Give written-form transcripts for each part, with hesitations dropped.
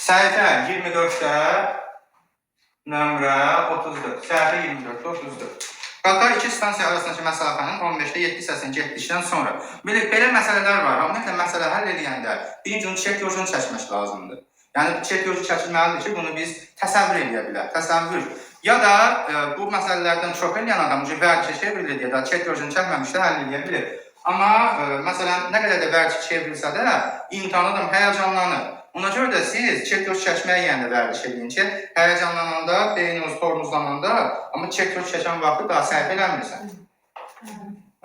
Səhifə 24-də nömrə 34. Səhifə 24-də 34. Qatar iki stansiya arasındakı məsafənin 15-də 7 hissəsini getdikdən sonra belə məsələlər var. Ümumiyyətlə məsələ həll eləyəndə birinci onun çertyoşunu çəkmək lazımdır. Yəni çertyoşu çəkilməlidir ki, bunu biz təsəvvür eləyə bilər. Təsəvvür. Ya da bu məsələlərdən çox eləyən adam vərdişə çevrilir ya da çertyoşunu çəkməmiş də həll eləyə bilir. Amma məsələn nə qədər də vərdiş çevrilsə də imtahanda adam həyəcanlanır. Ona görə də siz çertyoş çəkməyə yəni vərdiş eləyin ki, həyəcanlananda, beyniniz tormozlananda, amma çertyoş çəkən vaxtı daha səhv eləmirsən.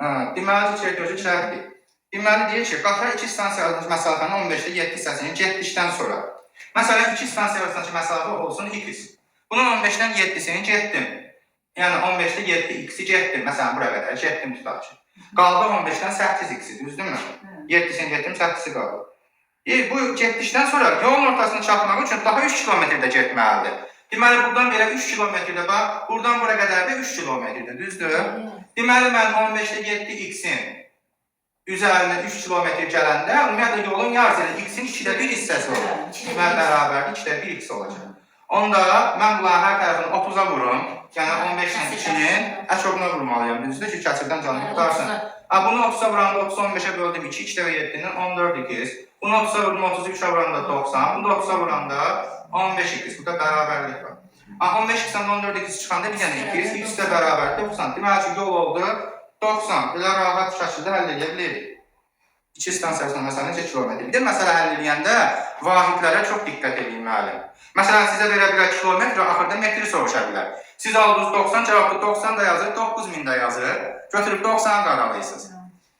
Hə, deməli ki, çertyoşu çəkdik. Deməli deyir ki, qatar iki stansiya arasındakı məsafənin 15-də 7 hissəsini getdikdən sonra. Məsələn, iki stansiya arasındakı məsafə olsun x. Bunun 15-dən 7-sini getdim. Yəni 15-də 7 x-i getdim. Məsələn, bura qədər getdim tutaq ki. Qaldı 15-dən 8 x-i, düzdürmü? 7-sini getdim, 8-i qaldı. Bu getdikdən sonra yolun ortasını çatmaq üçün daha 3 kilometrdə getməlidir. Deməli, buradan belə 3 kilometrdə, bax, buradan bura qədər də 3 kilometrdir, düzdür? Deməli, mən 15-də 7 x-in üzərinə 3 kilometr gələndə, ümumiyyətlə yolun yarısı, yəni x-in 2-də 1 hissəsi olur. Deməli, bərabərdir 2-də 1 x olacaq. Onda mən bunların hər tərəfini 30-a vurum. Yəni 15-lə 2-nin əçobuna vurmalıyam. Düzdür ki, kəsirdən canım qurtarsın. Ha, bunu 30-a vuranda 30-u 15-ə böldüm 2, 2 dəfə 7-dən 14 x. Bunu 30-a vurdum 33-ə vuranda 90, bunu da 30-a vuranda 15 x. Burada bərabərlik var. Ha, 15 x-dən 14 x çıxanda bir dənə x, x də bərabər 90. Deməli ki, yol oldu 90. Belə rahat şəkildə həll edə bilirik. İki stansiya arasında məsələn neçə kilometr? Bir də məsələ həll eləyəndə vahidlərə çox diqqət edin müəllim. Məsələn, sizə verə bilər kilometr, axırda metri soruşa bilər. Siz aldınız 90, cavabda 90 da yazır, 9000 də yazır. Götürüb 90 qaralayırsınız.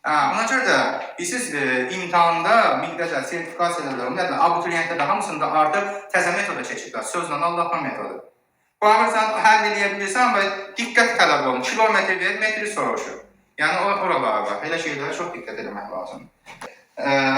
Hə, ona görə də bilirsiniz, imtahanda miqdarca sertifikasiyalarda, ümumiyyətlə abituriyentdə də hamısında artıq təzə metoda keçiblər. Sözlə aldatma metodu. Baxırsan, həll eləyə bilirsən və diqqət tələb olunur. Kilometr verir, metri soruşur. Yəni oralara var. Elə şeylərə çox diqqət eləmək lazımdır.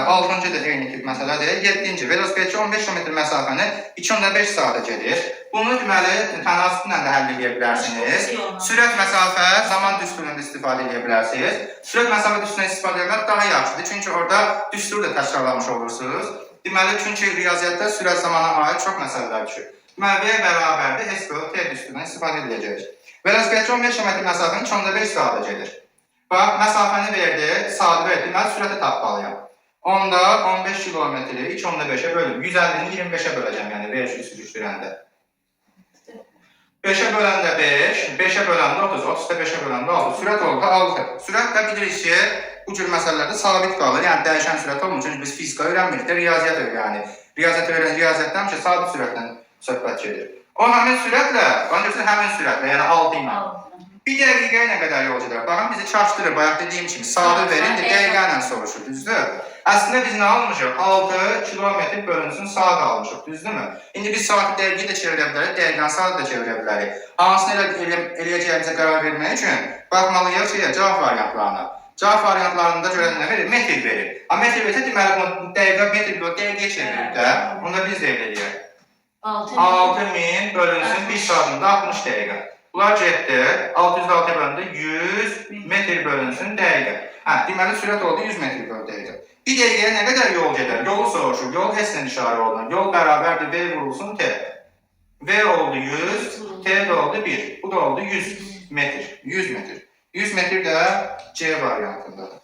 Altıncı da eyni tip məsələdir. Yeddinci, velosipedçi 15 km məsafəni 2,5 saata gedir. Bunu deməli tənasüblə də həll edə bilərsiniz. Sürət məsafə zaman düsturundan istifadə edə bilərsiniz. Sürət məsafə düsturundan istifadə etmək daha yaxşıdır. Çünki orada düsturu da təkrarlamış olursunuz. Deməli, çünki riyaziyyatda sürət zamana aid çox məsələlər düşür. Deməli, V bərabərdir S bölü T düsturundan istifadə ediləcək. Velosipedçi 15 km məsafəni 2,5 saata gedir. Bax, məsafəni verdi, saatı verdi. Deməli, sürəti tapmalıyam. Onda 15 kilometri 2,5-ə bölüm. 150-ni 25-ə böləcəm, yəni V sürüşdürəndə. 5-ə böləndə 5, 5-ə böləndə 30, 30-da 5-ə böləndə 6. Sürət oldu 6. Sürət də bilirik ki, bu cür məsələlərdə sabit qalır. Yəni dəyişən sürət olmur. Çünki biz fizika öyrənmirik də, riyaziyyat öyrənirik. Riyaziyyat öyrənir, riyaziyyatdan həmişə sabit sürətlə söhbət gedir. O həmin sürətlə, ona görə həmin sürətlə, yəni 6 ilə. Bir dəqiqəyə nə qədər yol gedər? Baxın bizi çaşdırır. Bayaq dediyim kimi saatı verin, dəqiqə ilə soruşur, düzdür? Əslində biz nə almışıq? 6 kilometr bölünsün saat almışıq, düzdürmü? İndi biz saatı dəqiqəyə də çevirə bilərik, dəqiqəni saat da çevirə bilərik. Hansını eləyəcəyimizə qərar vermək üçün baxmalıyıq şeyə, cavab variantlarına. Cavab variantlarında görə nə verir? Metr verir. A metr versə deməli bunu dəqiqə metr bölü dəqiqəyə çevirir də. Onda biz də elə eləyək. 6000 bölünsün 1 saatında 60 dəqiqə. Bunlar getdi. 606-ya böləndə 100 metr bölünsün dəqiqə. Hə, deməli sürət oldu 100 metr bölü dəqiqə. Bir dəqiqəyə nə qədər yol gedər? Yolu soruşur. Yol S ilə işarə olunur. Yol bərabərdir V vurulsun T. V oldu 100, T də oldu 1. Bu da oldu 100 metr. 100 metr. 100 metr də C variantındadır.